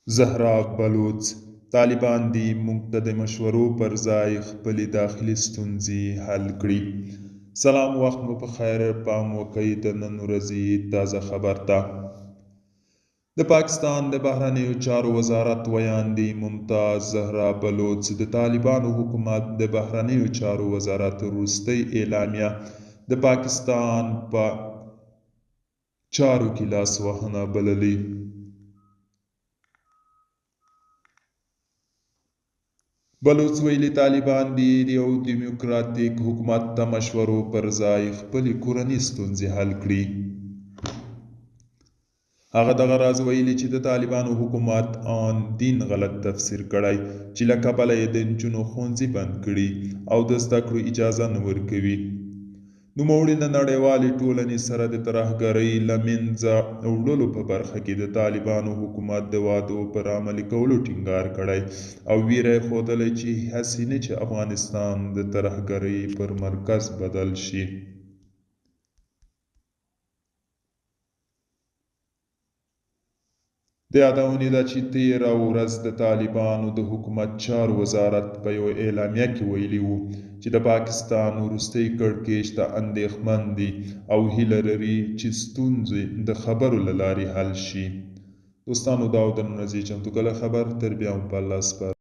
زهرا بلوڅ، طالبان دې موږ ته د مشورو پر ځای خپلې داخلي ستونزې حل کړي. سلام وخت مو په خیر، پام وکړئ د نن ورځې تازه خبر ته. د پاکستان د بهرنیو چارو وزارت ویاندې ممتاز زهرا بلوڅ د طالبانو حکومت د بهرنیو چارو وزارت وروستۍ اعلامیه د پاکستان په چارو کې لاسوهنه بللې. بلوڅ ویلي، طالبان دې یو دیموکراتیک حکومت ته مشورو پر ځای خپلې کورنۍ ستونزې حل کړي. هغه دغه راز ویلي چې د طالبانو حکومت آن دین غلط تفسیر کړی چې له کبله یې د نجونو ښوونځي بند کړي او د زده کړو اجازه نه ورکوي. نوموړي له نړیوالې ټولنې سره د ترهګرۍ له منځه وړلو په برخه کې د طالبانو حکومت د وعدو پر عملي کولو ټینګار کړی او ویره یې ښودلې چې هسې نه چې افغانستان د ترهګرۍ پر مرکز بدل شي. د یادونې ده چې تېره ورځ د طالبانو د حکومت چارو وزارت په یوه اعلامیه کې ویلي وو چې د پاکستان وروستي کړکېچ ته اندېښمن دي او هیله لري چې ستونزې د خبرو له لارې حل شي. دوستانو دا و د نن ورځې چمتو کړی خبر، تر بیا مو په الله سپارم.